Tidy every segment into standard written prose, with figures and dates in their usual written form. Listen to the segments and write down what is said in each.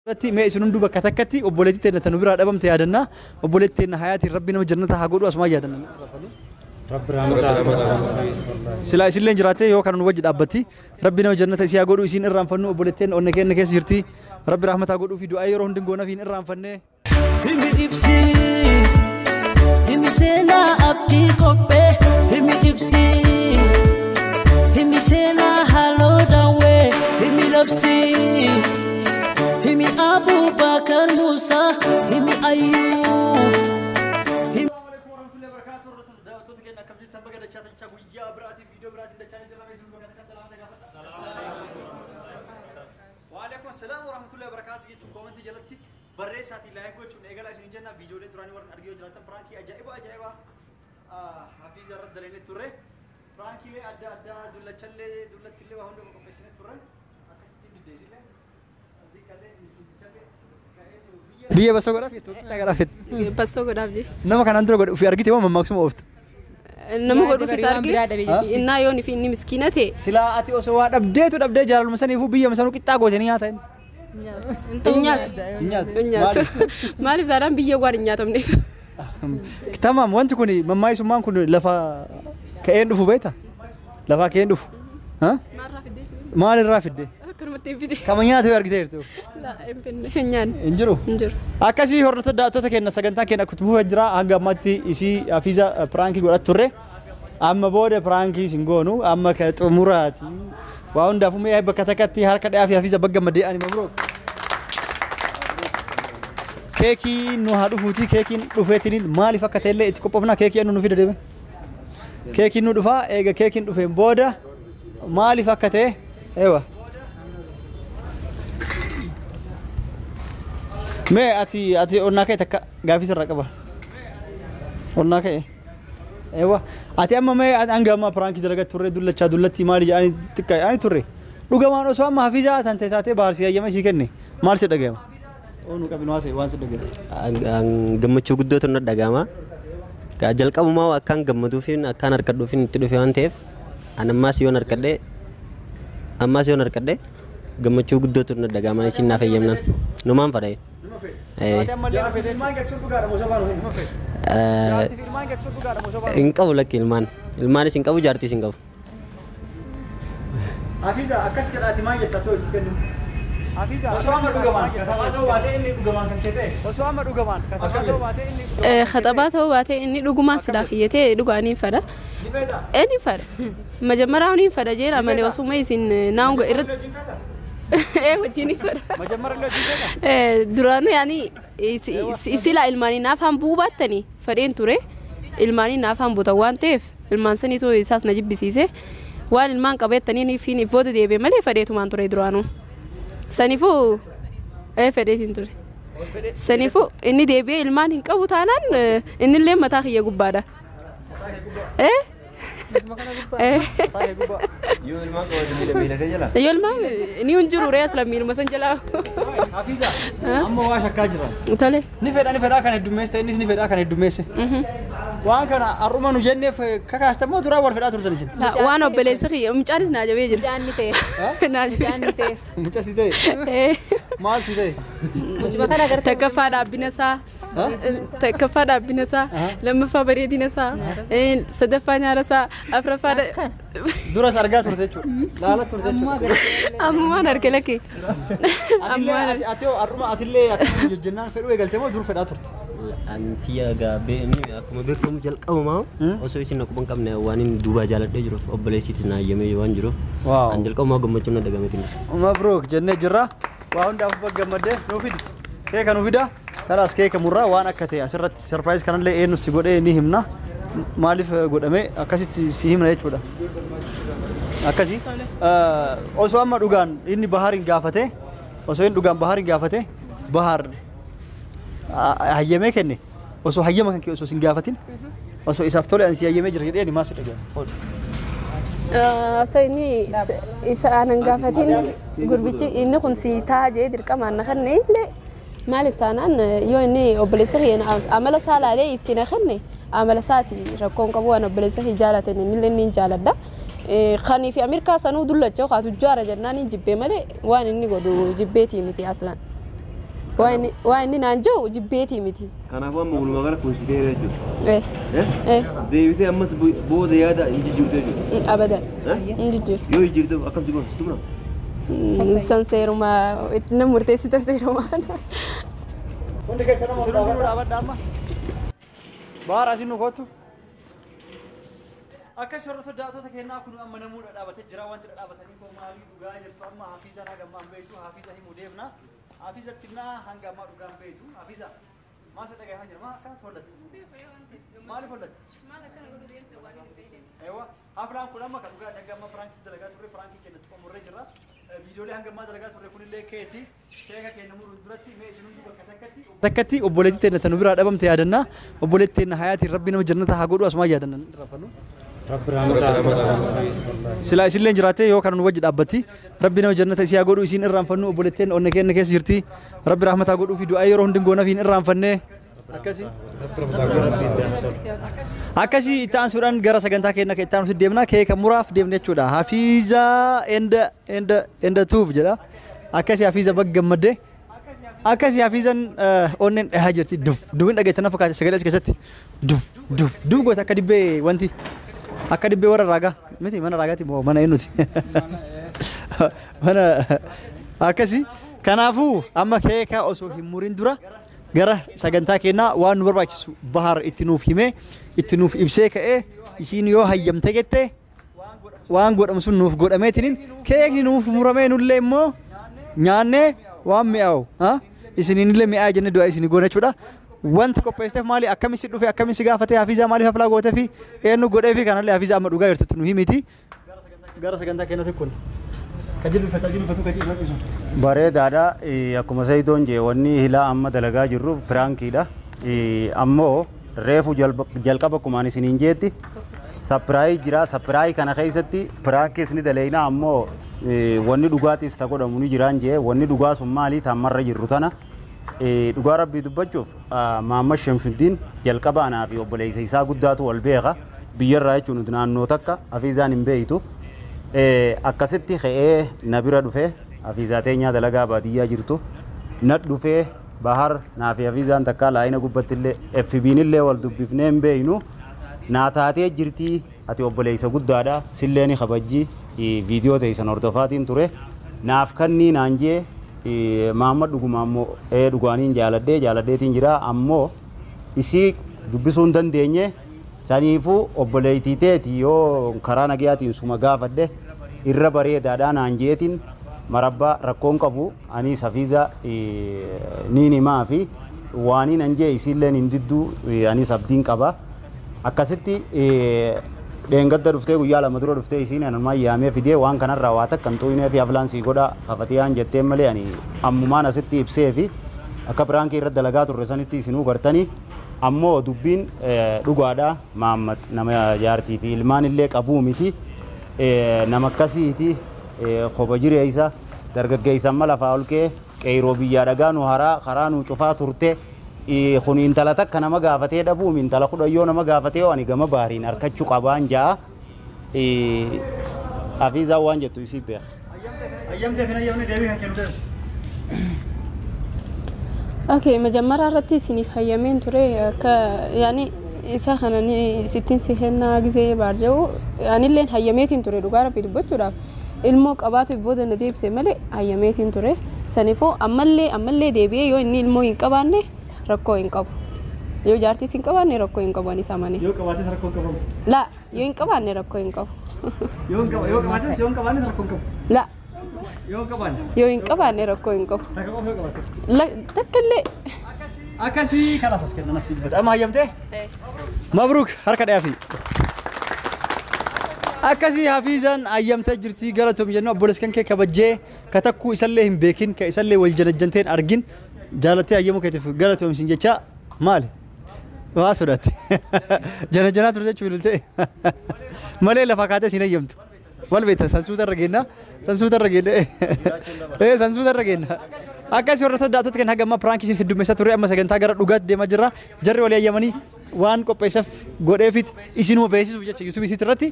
Irratti mee isin hunduu bakka takkatti obboleettii teenna tanu biraa dhabamte yaadannaa, obboleettii teenna Hayaatiin Rabbi nama jannata haa godhu asumaa yaadanna. Rabbi rahmata. Silaa isilleen jiraattee yoo kana nu wajji dhaabbatti. Rabbi nama jannata isii haa godhu, isiin irraanfannu, obboleettiin onne keenya keessa jirti. Rabbi rahmata haa godhuu fi du'aa yeroo hundi goonaaf hin irraanfanne. Himi ibsi, himi seenaa abdii qophee, himi ibsi, himi seenaa haaloo daawwee, himi labsi, himi Abubakar Musa, himi Ayyuu. Warahmatullahi wabarakatuh. Daawwattoota keenya akkam jirtan? Baga dachaa tachaa guyyaa biraatiin viidiyoo biraatiin dachaa jirra. Isin bakka takka salaama gaafadha. Waalaikum assalam warahmatullahi wabarakatuh jechuun koomentii jalatti barreessaatii like gochuun eegalaa isin jenna. Viidiyoolee duraanii warra argee jiraatan prankii ajaa'iba ajaa'iba Hafiiza irratti dalagnee turre. Prankiilee adda addaa dullachallee dullattillee waa hunda qopheessinee turre. Akkasittiin diddeesillee diqqallee miskiitichallee biyya basoo godhaaf jettu, qixxaa godhaaf jettu. Bassoo godhaaf jee. Nama kanaan dura godhe ofii argite moo mammaaksuma oofte? Nama godhuuf isa Waan biraa dhabe arge. jechuudha. Innaa yoon fi inni miskiina ta'e. Silaa ati osoo waa dhabdeetu dhabdee jaalaluma saniifuu biyya sanuu qixxaa gootee ni nyaata inni. Hin nyaatu. Hin nyaatu. Hin nyaatu. Maaliif taanaan biyya waan hin nyaatamneef. Tamaam, wanti kun mammaayisummaan kun lafa ka'een dhufu beekta? Lafaa ka'een dhufu. Maalirraa fiddee? Maalirraa fidde? Akkanumatti hin fide. Kama nyaata yoo argitee jirtu? Laa, hin finne. Hin nyaanne. Hin jiru. Hin jiru. Akkasii hordoftoota daawwattoota keenya, sagantaan keenya akkuma fufee jira. Hanga ammaatti isii Hafiiza prankii godhatu turre. Amma booda prankii isin goonu amma ka xumuraati. Waa hundaafuu mee bakka takkatti harka dhiyaa fi Hafiiza bagga maddee ani mabrook. Keekiin nu haa dhufuuti, keekiin dhufeetiin maaliif akka ta'ellee itti qophoofna. Keekii eenyu nu fida deeme? Keekiin nu dhufaa, eega keekiin dhufeen booda maaliif akka ta'e eewa. Mee ati onnaa ka'e takka gaafii sirraa qaba. Onnaa ka'e. Eewa. Ati amma mee hanga ammaa prankii dalagaa turre, dullachaa dullatti maali jedhanii xiqqaa jedhanii turre. Dhugamaan osoo amma Hafiizaa tan ta'e taatee baarsii hayyama isii kenne maal si dhagayama? Oonuu qabinu haasa'e waan si dhagayama. Gammachuu guddootu na dhagahama. Jalqabumaa akkaan gammaduufin akkaan harkadhuufin itti dhufe waan ta'eef an ammaas yoon harkadhe gammachuu guddootu na dhagahama isin naaf eeyyamnan. Numaan fadha. Ati ammallee na feete ilmaan geessuun dhugaadha moo sobaan hin feete? Jaartii fi ilmaan geessuun dhugaadha moo sobaan? Hin qabu, lakki, ilmaan. Ilmaanis hin qabu, jaartiis hin qabu. Hafiiza akkas jedhaati maal jetta too itti kennu? Hafiiza, osoo amma dhugamaan katabaa ta'uu baatee inni dhugamaan kan kee ta'e, osoo amma dhugamaan katabaa ta'uu baatee inni dhugamaan Kaxabaa ta'uu baatee inni dhugumaan silaaf iyyatee dhugaa ni fedha. Ni feeta? Ee, ni fedha. Majammaraa ni fedha jeera malee osuma isin naan irratti. Ee, wajjin ni fedha. Majammara illee wajjin feeta? Duraanuu yaani sila ilmaanii naaf hambuu baattanii fedheen ture. Ilmaanii naaf hambuutan waan ta'eef ilmaan saniitu isaas na jibbisiise. Waan ilmaan qabeettanii fi booda deebi'e malee fedheetumaan ture duraanuu. Saniifuu ee fedheetiin ture. Saniifuu inni deebi'ee ilmaan hin qabu taanaan innillee mataa kiyya gubbaadha. Ee? Ee. Yoo ilmaan qabate miila miila kee jala. Yoo ilmaan ni hin jiru ree asla miiluma san jalaa. Hafiiza, amma waa shakkaa jira. Tole. Ni fedha, ni fedhaa kan heddummeesse, innis ni fedhaa kan heddummeesse. Waan kana har'uma nu jenneef kakaasta moo duraa wal fedhaa turtan isin? Waan obboleessa kiyya mucaanis naa jabee jira. Mucaan ni ta'e. Naa jabee Mucaan ni jira. ta'e. Mucaa si ta'e? Ee. Maal si ta'e? Mucuma kana agartee. Takkaffaa dhaabbina isaa. Takkaffaa dhaabbina isaa. Lammaffaa bareedina isaa. Sadaffaa nyaara isaa. Afuraffaa. Duras argaa turte jechuudha. Laala turte jechuudha. Ammumaan arge lakkee. Atillee ati hoo har'uma atillee akkuma jennaan fedhuu eegalte moo dur fedhaa turte? Anti egaa inni akkuma beekamu jalqabumaa osoo isin akkuma hin qabne waan inni duubaa jaaladhee jiruuf obboleessiitis na hayyamee waan jiruuf an jalqabumaa gammachuun na dhagameetiin. Mabruuk jennee jirra. Waa hundaafuu baga gammaddee. Nuu fidi. Keeka nuu fida. Kalaas keeka murraa, waan akka ta'e asirratti surprise kanallee eenyu si godhee ni himna. Maaliif godhame akkasitti si himna jechuudha. Akkasii. Osoo amma dhugaan inni Bahariin gaafate, osoo inni dhugaan Bahariin gaafate, Bahar hayyamee kenne, osoo hayyama kan kee osoo sin gaafatin osoo isaaf tole ani si hayyamee jira jedhee maal si dhaga'ama? Osoo inni isa aanan gaafatin gurbichi inni kun si taa jee dirqamaan na kenne illee, maaliif taanaan yoo inni obboleessa kiyya amala isaa laalee itti na kenne amala isaati rakkoon qabu, waan obboleessa kiyya jaalatan inni illee ni jaaladha. Kanii fi Ameerikaa sanuu dullacha kaatu jaara jennaan hin jibbee malee waan inni godhu jibbeetii miti aslaan. Waa inni naan jiru jibbeetii miti. Kanaafuu amma walumaa gala konsideera jechuudha. Eh. Deebitee ammas booda yaada hin jijjiirtu jechuudha. Abadan. Hin jijjiiru. Yoo jijjiirtu akkam si goona si tumna? San seerumaa na murteessita seerumaan. Hundi keessa nama dhaabadha amma. Baara asin nu kottu. Akkas warra daatota kennaa kun amma namuudha dhaabatee jira wanti dhaabatanii koo maalii dhugaa jirtu amma hafiizaan haga ammaa hin beektu hafiiza himuu deemna. Hafiiza xinnaa hanga ammaa dhugaa hin beektu hafiiza maal sa dhagahaa jira maal akkanatti hollatti? Maaliif hollatti? Ewa haflaan kun amma kan dhugaa hanga ammaa piraankii dalagaa turre piraankii kenna xumurree jirra. Viidiyoolee hanga ammaa dalagaa turre kunillee keeti sheeka kenna muruun duratti mee isin hundi bakka takkatti. Takkatti obboleettii teenna tanu biraa dhabamte yaadannaa obboleettii teenna hayaatiin rabbi nama jannata haa godhu asumaa yaadanna rafannu. Silaa isillee jiraattee yoo kana nu wajji dhaabbatti rabbi nama jannata isii haa godhu isiin irraanfannu obboleettiin onna keenya keessa jirti rabbi rahmata haa godhuu fi du'aa yeroo hundi goonaaf hin irraanfannee akkasii. Akkasii itti aansuudhaan gara sagantaa keenya itti aansuutti deemna keeka muraaf deemna jechuudha. Hafiizaa enda tuub jedha. Akkasii Hafiiza bagga gammadde. Akkasii Hafiizan onneen dhahaa jirti. Dub dubin dhageettan fakkaate sagalee as keessatti. Dub dub dub goota akka dibbee wanti akka dibbee warra raagaa miti mana raagaati moo mana eenyuti. Mana akkasii kanaafuu amma keeka osoo hin murin dura gara sagantaa keenyaa waan nu barbaachisu Bahar itti nuuf himee itti nuuf ibsee ka'ee isiin yoo hayyamte jette waan godhamu sun nuuf godhameetiniin keekni nuuf muramee nullee immoo nyaannee waan mi'aawu isiniinillee mi'aa jennee du'aa isinii goona jechuudha. Wanti qopheessiteef maali akkamitti dhufe akkamitti gaafatee Hafiizaa maaliif haflaa gootee fi eenyu godhee fi kanallee Hafiizaa amma dhugaa jirtutti nu himiti. Gara sagantaa keenyatti kun. Bareedaadha. Akkuma Sayidoon jee wanni hilaa amma dalagaa jirruuf piraankiidha. Ammoo reefu jalqaba akkumaan isiniin jeetti sapiraayii jira. Sapiraayii kana keessatti piraankiis ni daleeyna ammoo wanni dhugaatiis ta godhamu ni jiraan jee wanni dhugaa sun maali taammarra jirru tana. Dhugaa rabbii dubbachuuf Maamma Shamsuddiin jalqaba anaa fi obboleessa isaa guddaatu wal beeka. Biyyarraa jechuun nuti naannoo takka Hafiizaan hin beeytu. Akkasitti ka'ee na bira dhufee Hafiizaa teenyaa dalagaa baadiyyaa jirtu na dhufee Bahar naa fi Hafiizaan takka laayina gubbatti illee FB'n illee wal dubbifnee hin beeynu naa taatee jirtii ati obboleessa guddaadha sillee ni kabajji viidiyoo teessan hordofaatiin ture naaf kannii naan jee Maamma dhuguma ammoo dhugaaniin jaaladhee jaaladheetiin jira ammoo isii dubbisuu hin dandeenye saniifuu obboleettii teeti yoo karaa nagayaatiin suma gaafadhe irra bareedaadhaa naan jeetiin marabbaa rakkoon qabu anis Hafiiza niin himaa fi waaniin an jee isiilleen hin didduu anis abdiin qaba. Akkasitti dheengadda dhuftee guyyaa lama dura dhuftee isiin anumaan yaamee fidee waan kanarraa waa takka hin xuyinee fi aflaan sii godha kafatiyaan jetteen malee ani ammumaan asitti ibsee fi akka piraankii irra dalagaa turre sanitti isinuu gartanii ammoo dubbiin dhugaadha Maammat nama jaartii fi ilmaan illee qabuu miti nama akkasiiti koba jireessa dargaggeessa amma lafaa ol ka'ee qeeroo biyyaa dhagaa nu haraa karaa nu cufaa turte kun intala takka nama gaafatee dhabuum intala kudhayyoo nama gaafatee ani gama baariin harkachuu qabaan ja'a Hafiizaa waan jettu isii beeka. Hayyamtee fi hayyamni deebii kan kennu deebisi. Okay, መጀመሪያ irratti isiniif hayyameen ture akka yaani isa kana ni sittiin si kennaa gisee baarja'u anilleen hayyameetiin ture dhugaa rabbii dubbachuudhaaf ilmoo qabaatuuf booda na deebise malee hayyameetiin ture saniifuu ammallee deebi'ee yoo inni ilmoo hin qabaanne rakkoo hin qabu yoo jaartiis hin qabaanne rakkoo hin qabu ani isa malee. Yoo qabaates rakkoo hin qabu. La yoo hin qabaanne rakkoo hin qabu. Yoo qabaates yoo hin qabaannes rakkoo hin qabu. La Yoo qabaanne. Yoo hin qabaanne rakkoo hin qabu. Takka qofa yoo qabaate. La takka illee. Akkasii kalaas as kennan asii dubbata. Amma hayyamtee? Mabruuk harka dhiyaafi. Akkasii Hafiizaan hayyamtee jirti galatoom jennu obboleessi kan kee kabajjee ka takkuu isallee hin beekin ka isallee wal janajjanteen argin jaalattee hayyamuu keetiif galatoom isin jecha maali? Waa sodaatte. Janajjanaa turte jechuun bilbilte. Malee lafaa kaatee isin hayyamtu. Wal beektan sansuuta irra geenna sansuuta irra geenna sansuuta irra geenna. Akkasii warra daatota kan haga ammaa piraankii isin heddummeessaa turre amma sagantaa gara dhugaatti deemaa jirra. Jarri walii hayyamanii waan qopheesseef godheefit isinuma beeksisuuf jecha yuutuubii isiit irratti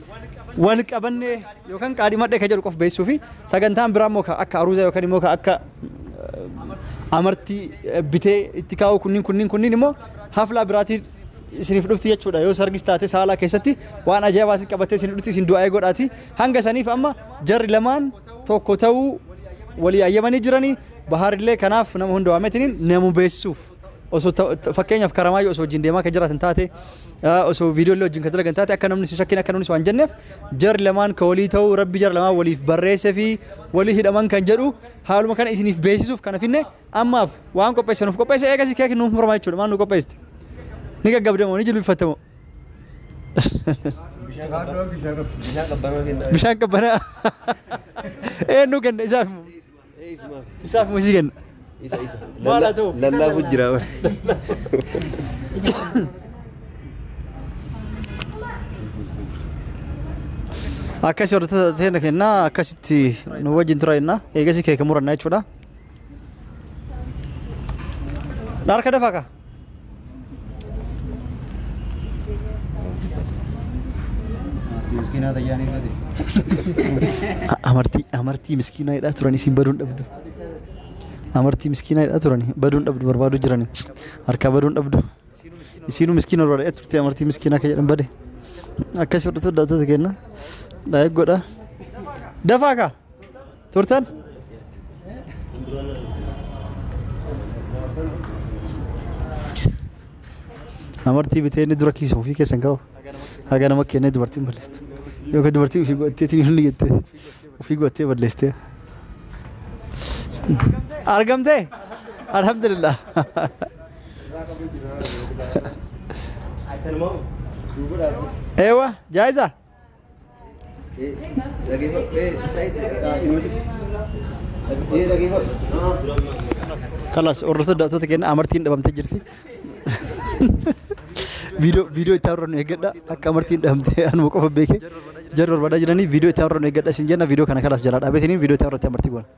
wal qabannee yookaan qaadhimadhee kan jedhu qof beeksisuu fi sagantaan biraa immoo akka aruuzaa yookaan immoo akka Amartii bitee itti kaa'u kunniin immoo haflaa biraatiin isiniif dhufti jechuudha. Yoo sargis taate saalaa keessatti waan ajaa'ibaatiin qabattee isin dhufti isin du'aa godhaati. Hanga saniif amma jarri lamaan tokko ta'uu walii ayyamanii jiranii Baharillee kanaaf nama hunda waameetiniin nama beeksisuuf osoo fakkeenyaaf Karamaayyoo osoo wajjin deemaa kan jiraatan taate osoo viidiyoolee wajjin kan dalagan taate akka namni si shakkiin akka namni si waan jenneef jarri lamaan ka walii ta'uu rabbi jara lamaan waliif barreessee fi walii hidhaman kan jedhu haaluma kana isiniif beeksisuuf kana finne ammaaf waan qopheessanuuf qopheesse eegasii keekin nuuf muramaa jechuudha maal nu qopheessite ni gaggabdamoo ni jilbiffatamoo bishaan qabbanaa eenyu kenna isaaf isaaf moo isii kenna Isa. Maal haa ta'u? Lallaafu jira. Akkasii hordoftoota teenya kennaa akkasitti nu wajjin tura jennaa eegasii keeka murannaa jechuudha. Harka dafaa kaa. Amartii miskiinaa hidhaa turan isin baduun dhabdu. Amartii miskiinaa hidhaa turan baduun dhabdu barbaaduu jirani. Harkaa baduun dhabdu. Isiinuu miskiina barbaadee turte amartii miskiinaa kan jedhan bade. Akkasii hordoftoota daawwattoota keenya. Like godha. Dafaa kaa. Turtan. Amartii bitee inni dura kiisa ofii keessan kaa'u. Haga nama kennee dubartiin balleessitu. Yookaan dubartii ofii godhatteetiin inni jettee ofii godhattee balleessitee. Argamtee? Alhamdulillah. Eewa jaayiza? Kalas hordoftoota daawwattoota keenya amartiin dhabamtee jirti. Viidiyoo itti aanuun eeggadha akka amartiin dhabamtee anuma qofa beeke jarri barbaadaa jiranii viidiyoo itti aanuun eeggadha isin jenna viidiyoo kana kalas jalaa dhaabeetiniin viidiyoo itti aanutti amartii goona.